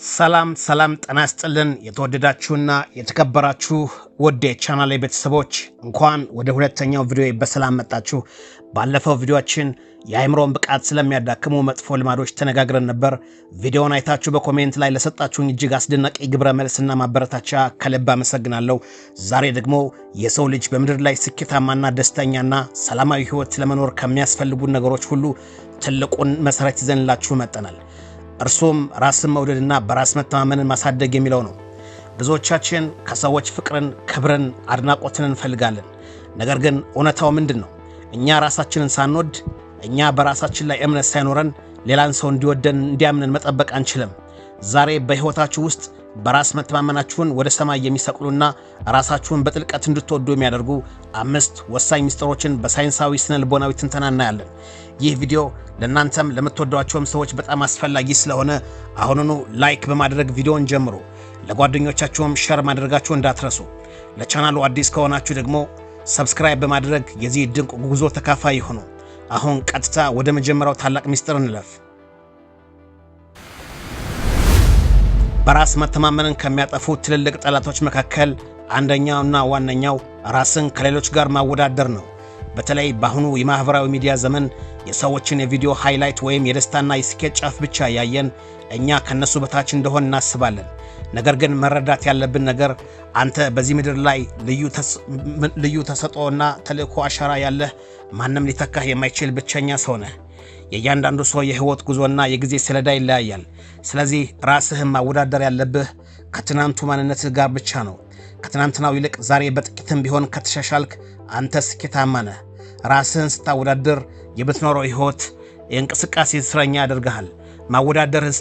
ሰላም ሰላም፣ ጤና ይስጥልን የተወደዳችሁና የተከበራችሁ ውድ የቻናሌ ቤተሰቦች፣ እንኳን ወደ ሁለተኛው ቪዲዮ በሰላም መጣችሁ። ባለፈው ቪዲዮአችን የአእምሮን ብቃት ስለሚያዳክሙ መጥፎ ልማዶች ተነጋግረን ነበር። ቪዲዮውን አይታችሁ በ comment ላይ ለሰጣችሁኝ እጅግ አስደናቂ ግብረ መልስና ማበረታቻ ከልብ አመሰግናለሁ። ዛሬ ደግሞ የሰው ልጅ በምድር ላይ ስኬታማና ደስተኛና ሰላማዊ ሕይወት ለመኖር ከሚያስፈልጉ ነገሮች ሁሉ ትልቁን መሰረት ይዘንላችሁ መጥተናል። እርሱም ራስን መውደድና በራስ መተማመንን ማሳደግ የሚለው ነው። ብዙዎቻችን ከሰዎች ፍቅርን፣ ክብርን፣ አድናቆትን እንፈልጋለን። ነገር ግን እውነታው ምንድን ነው? እኛ ራሳችንን ሳንወድ፣ እኛ በራሳችን ላይ እምነት ሳይኖረን ሌላን ሰው እንዲወደን እንዲያምንን መጠበቅ አንችልም። ዛሬ በሕይወታችሁ ውስጥ በራስ መተማመናችሁን ወደ ሰማይ የሚሰቅሉና ራሳችሁን በጥልቀት እንድትወዱ የሚያደርጉ 5 ወሳኝ ምስጢሮችን በሳይንሳዊ ስነ ልቦናዊ ትንተና እናያለን። ይህ ቪዲዮ ለእናንተም ለምትወዷቸውም ሰዎች በጣም አስፈላጊ ስለሆነ አሁኑኑ like በማድረግ ቪዲዮን ጀምሩ። ለጓደኞቻችሁም share ማድረጋችሁ እንዳትረሱ። ለቻናሉ አዲስ ከሆናችሁ ደግሞ subscribe በማድረግ የዚህ ድንቅ ጉዞ ተካፋይ ይሁኑ። አሁን ቀጥታ ወደ መጀመሪያው ታላቅ ምስጢር እንለፍ። በራስ መተማመንን ከሚያጠፉ ትልልቅ ጠላቶች መካከል አንደኛውና ዋነኛው ራስን ከሌሎች ጋር ማወዳደር ነው። በተለይ በአሁኑ የማኅበራዊ ሚዲያ ዘመን የሰዎችን የቪዲዮ highlight ወይም የደስታና የስኬት ጫፍ ብቻ ያየን እኛ ከነሱ በታች እንደሆን እናስባለን። ነገር ግን መረዳት ያለብን ነገር አንተ በዚህ ምድር ላይ ልዩ ተሰጥኦና ተልእኮ አሻራ ያለህ፣ ማንም ሊተካህ የማይችል ብቸኛ ሰው ነህ። የእያንዳንዱ ሰው የህይወት ጉዞና የጊዜ ሰሌዳ ይለያያል። ስለዚህ ራስህን ማወዳደር ያለብህ ከትናንቱ ማንነትህ ጋር ብቻ ነው። ከትናንትናው ይልቅ ዛሬ በጥቂትም ቢሆን ከተሻሻልክ አንተ ስኬታማ ነህ። ራስህን ስታወዳድር የምትኖረው ህይወት የእንቅስቃሴ እስረኛ ያደርግሃል። ማወዳደርህን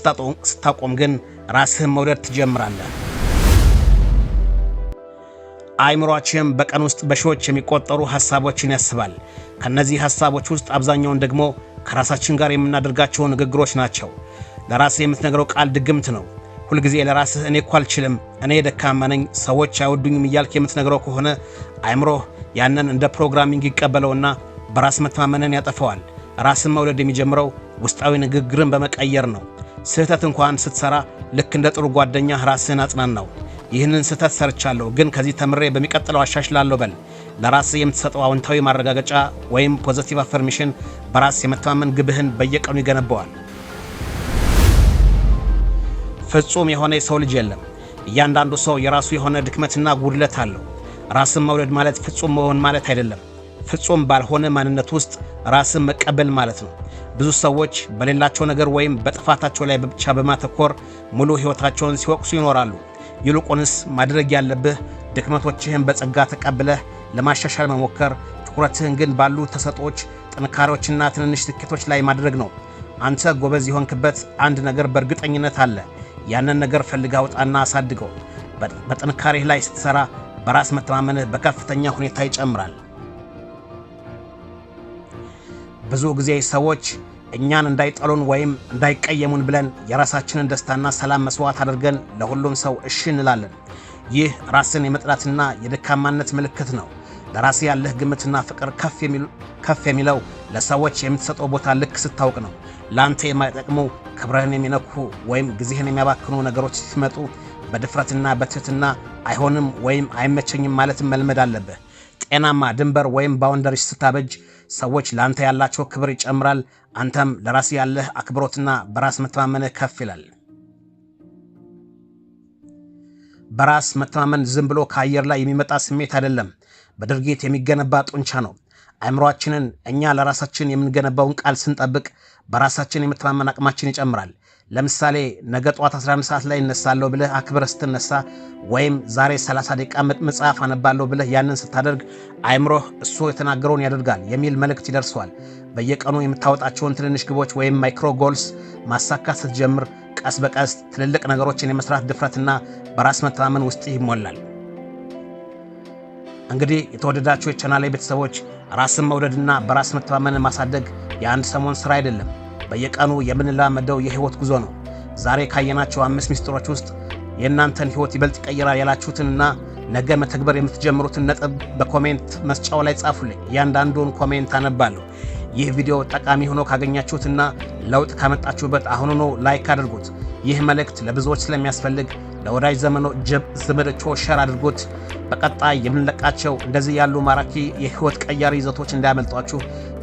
ስታቆም ግን ራስህን መውደድ ትጀምራለህ። አእምሯችን በቀን ውስጥ በሺዎች የሚቆጠሩ ሐሳቦችን ያስባል። ከነዚህ ሐሳቦች ውስጥ አብዛኛውን ደግሞ ከራሳችን ጋር የምናደርጋቸው ንግግሮች ናቸው። ለራስህ የምትነግረው ቃል ድግምት ነው። ሁልጊዜ ለራስህ “እኔ እኮ አልችልም፣ እኔ ደካማ ነኝ፣ ሰዎች አይወዱኝም” እያልክ የምትነግረው ከሆነ አእምሮህ ያንን እንደ programming ይቀበለውና በራስ መተማመንን ያጠፈዋል። ራስን መውደድ የሚጀምረው ውስጣዊ ንግግርን በመቀየር ነው። ስህተት እንኳን ስትሰራ ልክ እንደ ጥሩ ጓደኛ ራስህን አጽናናው። “ይህንን ስህተት ሰርቻለሁ፣ ግን ከዚህ ተምሬ በሚቀጥለው አሻሽላለሁ” በል። ለራስህ የምትሰጠው አዎንታዊ ማረጋገጫ ወይም positive affirmation በራስ የመተማመን ግንብህን በየቀኑ ይገነባዋል። ፍጹም የሆነ የሰው ልጅ የለም። እያንዳንዱ ሰው የራሱ የሆነ ድክመትና ጉድለት አለው። ራስን መውደድ ማለት ፍጹም መሆን ማለት አይደለም። ፍጹም ባልሆነ ማንነት ውስጥ ራስን መቀበል ማለት ነው። ብዙ ሰዎች በሌላቸው ነገር ወይም በጥፋታቸው ላይ ብቻ በማተኮር ሙሉ ሕይወታቸውን ሲወቅሱ ይኖራሉ። ይልቁንስ ማድረግ ያለብህ ድክመቶችህን በጸጋ ተቀብለህ ለማሻሻል መሞከር፣ ትኩረትህን ግን ባሉ ተሰጥኦች፣ ጥንካሬዎችና ትንንሽ ስኬቶች ላይ ማድረግ ነው። አንተ ጎበዝ የሆንክበት አንድ ነገር በእርግጠኝነት አለ። ያንን ነገር ፈልገህ አውጣና አሳድገው። በጥንካሬህ ላይ ስትሰራ በራስ መተማመንህ በከፍተኛ ሁኔታ ይጨምራል። ብዙ ጊዜ ሰዎች እኛን እንዳይጠሉን ወይም እንዳይቀየሙን ብለን የራሳችንን ደስታና ሰላም መስዋዕት አድርገን ለሁሉም ሰው እሺ እንላለን። ይህ ራስን የመጥላትና የደካማነት ምልክት ነው። ለራስህ ያለህ ግምትና ፍቅር ከፍ የሚለው ለሰዎች የምትሰጠው ቦታ ልክ ስታውቅ ነው። ለአንተ የማይጠቅሙ፣ ክብርህን የሚነኩ ወይም ጊዜህን የሚያባክኑ ነገሮች ሲመጡ በድፍረትና በትህትና አይሆንም ወይም አይመቸኝም ማለትም መልመድ አለብህ። ጤናማ ድንበር ወይም boundaries ስታበጅ ሰዎች ለአንተ ያላቸው ክብር ይጨምራል። አንተም ለራስህ ያለህ አክብሮትና በራስ መተማመንህ ከፍ ይላል። በራስ መተማመን ዝም ብሎ ከአየር ላይ የሚመጣ ስሜት አይደለም። በድርጊት የሚገነባ ጡንቻ ነው። አእምሯችንን እኛ ለራሳችን የምንገነባውን ቃል ስንጠብቅ በራሳችን የመተማመን አቅማችን ይጨምራል። ለምሳሌ “ነገ ጠዋት 11 ሰዓት ላይ እነሳለሁ” ብለህ አክብረህ ስትነሳ ወይም “ዛሬ 30 ደቂቃ መጽሐፍ አነባለሁ” ብለህ ያንን ስታደርግ አእምሮህ “እሱ የተናገረውን ያደርጋል” የሚል መልእክት ይደርሰዋል። በየቀኑ የምታወጣቸውን ትንንሽ ግቦች ወይም micro goals ማሳካት ስትጀምር ቀስ በቀስ ትልልቅ ነገሮችን የመስራት ድፍረትና በራስ መተማመን ውስጥህ ይሞላል። እንግዲህ የተወደዳችሁ የቻናሌ ቤተሰቦች፣ ራስን መውደድና በራስ መተማመንን ማሳደግ የአንድ ሰሞን ስራ አይደለም። በየቀኑ የምንላመደው የህይወት ጉዞ ነው። ዛሬ ካየናቸው አምስት ሚስጥሮች ውስጥ የእናንተን ህይወት ይበልጥ ይቀይራል ያላችሁትንና ነገ መተግበር የምትጀምሩትን ነጥብ በ comment መስጫው ላይ ጻፉልኝ። እያንዳንዱን comment አነባለሁ። ይህ ቪዲዮ ጠቃሚ ሆኖ ካገኛችሁትና ለውጥ ካመጣችሁበት አሁኑኑ like አድርጉት። ይህ መልእክት ለብዙዎች ስለሚያስፈልግ ለወዳጅ ዘመዶችዎ share አድርጉት። በቀጣይ የምንለቃቸው እንደዚህ ያሉ ማራኪ የህይወት ቀያሪ ይዘቶች እንዳያመልጧችሁ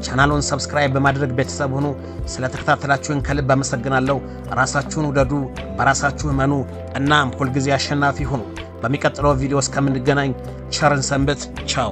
ቻናሉን subscribe በማድረግ ቤተሰብ ሁኑ። ስለተከታተላችሁን ከልብ አመሰግናለሁ። ራሳችሁን ውደዱ፣ በራሳችሁ እመኑ፣ እናም ሁልጊዜ አሸናፊ ሁኑ። በሚቀጥለው ቪዲዮ እስከምንገናኝ ቸር እንሰንብት። ቻው።